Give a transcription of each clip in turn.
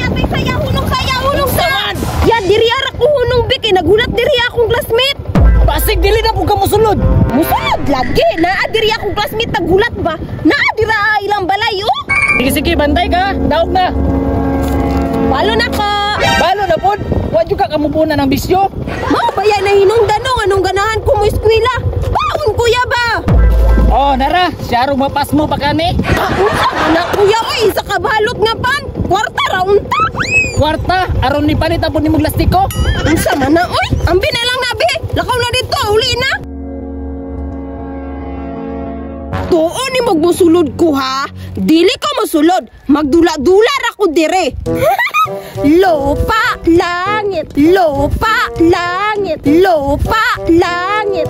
Atay saya, hunong saya, hunong sa. Ya diri ara ko hunong bi kay naghulat diri akong classmate. Pasig dili na pud ka mosulod. Musulod lagi. Naa diri akong classmate naghulat ba? Naa dira ilang balay oh. Sige sige, bantay ka. Daog na. Balo na ko. Balo na pud. Wa jud ka kamupunan ng bisyo. Mao ba yan na hinungdan no? Anong ganahan ko mo eskwela? Baon kuya ba? Oh, nara, siya rong mapas mo pa kani. Unsa na kuya oy, isa ka balot nga pan. Kwarta ra unta. Kwarta aron ni panit apod nimo lastiko. Unsa man na oy? Ambi na lang nabi. Lakaw na dito, uli na. Tuon ni magmusulod ko ha. Dili ko mosulod. Magdula-dula ra ko dire. Lupa, langit, lupa, langit, lupa, langit.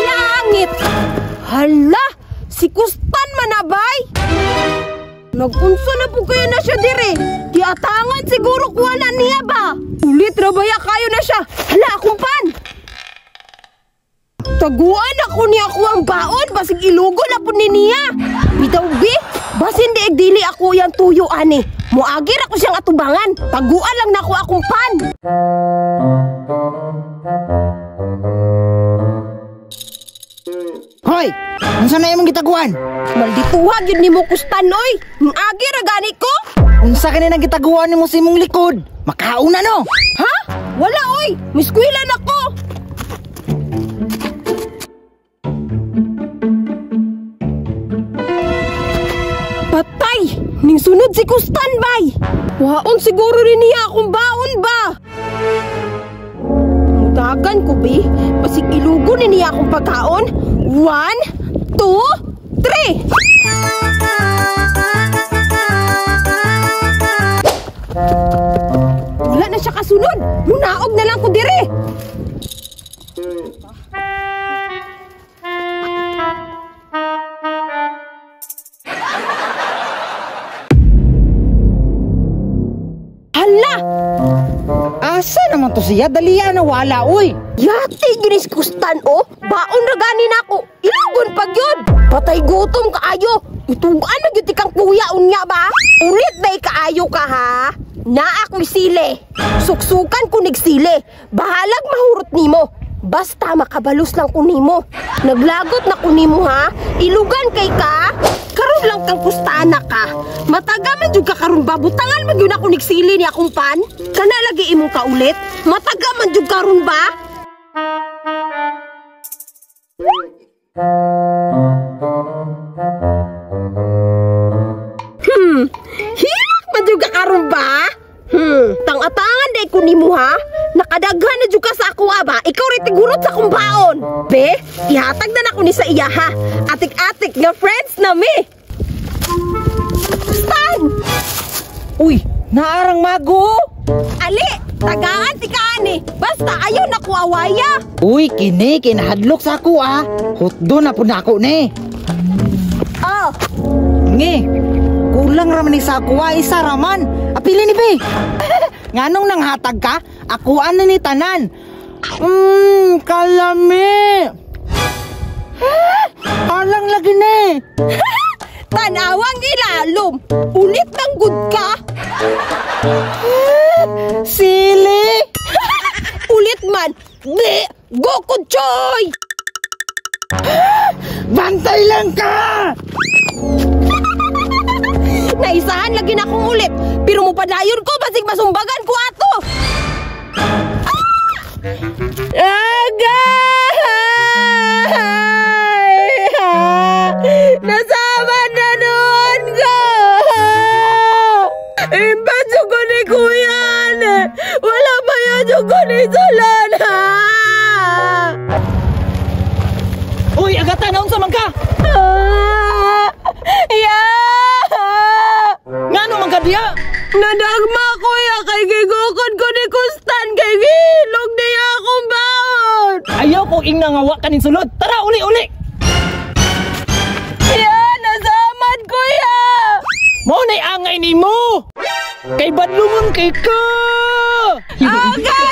Langit. Hala, si Kustan manabay. Nagunsa na po kayo na siya dire. Giatangan siguro kuha na niya ba? Ulit ra baya kayo na siya. Hala, akong pan. Taguan ako niya ako ang baon, basig ilugo na po ni niya. Bitaw bi, basin dieg dili ako yang tuyo ani. Muagir ako siyang atubangan. Taguan lang nako akong pan. Hoy, unsa na imong gitaguan? Maldituha gyud nimo Kustan oy. Muagi ra gani ko. Unsa kani nang gitaguan nimo sa imong likod? Makauna no? Ha? Wala oy, miskwela na ko. Patay! Ning sunod si Kustan bay! Waon siguro rin niya akong baon ba? Mutagan ko bi, basig ilugo ni niya akong pagkaon. 1, 2, 3! Wala na siya kasunod! Munaog na lang ko dire! Hala! Asa naman to siya? Daliya na wala, uy! Yati, ginis Kustan, oh! Baon ra gani nako! Ilugon pag yun! Patay gutom kaayo! Itugan na gyud kang kuya unya ba? Ulit day kaayo ka, ha? Naa ko'y sili! Suksukan ko nig sili! Bahalag mahurot nimo! Basta makabalos lang ko nimo! Naglagot na ko nimo, ha? Ilugan kay ka! Karon lang kang kustana ka. Mataga man jud ka karon ba? Butangan man gyud ako nigsili ni akong pan. Kana lagi imong kaulit? Mataga man jud karon ba? Hilak man jud ka karon ba? Tang-atangan day ko nimo ha. Nakadaghan na jud ka sa ako ba? Ikaw ray tigurot sa akong baon. Be, ihatag na nako ni sa iya ha. Atik-atik nga friends na mi. Kustan! Uy, naarang mago. Ali, tagaan ti kaani. Basta ayaw na ko awaya. Uy, kini kinahadlok sa ako ah. Hutdo na pud nako ni. Oh. Ngi, kulang ra man ni sa ako ah, isa ra man. Apili ni be. Nganong nanghatag ka? Akuan na ni tanan. Kalami. Alang lagi ni. Tanawang ilalom. Ulit ng good ka. Sili. Ulit man. Di, go kutsoy. Bantay lang ka. Naisahan lagi na akong ulit. Pero mupadayon ko, basig masumbagan ko ato. Agay! Nasama na noon ko! Imbatso ko ni Kuya! Wala pa yan ko ni Solana! Uy, agata! Naunsa man ka? Ya! Ngano man ka diya? Nadagma kuya kay gigukod ko ni Kustan kay gilog niya akong baon. Ayaw ko ingna nga wa kanin sulod. Tara uli uli. Ya, nasamad kuya. Mao nay angay nimo. Kay badlungon kay ka. Agay!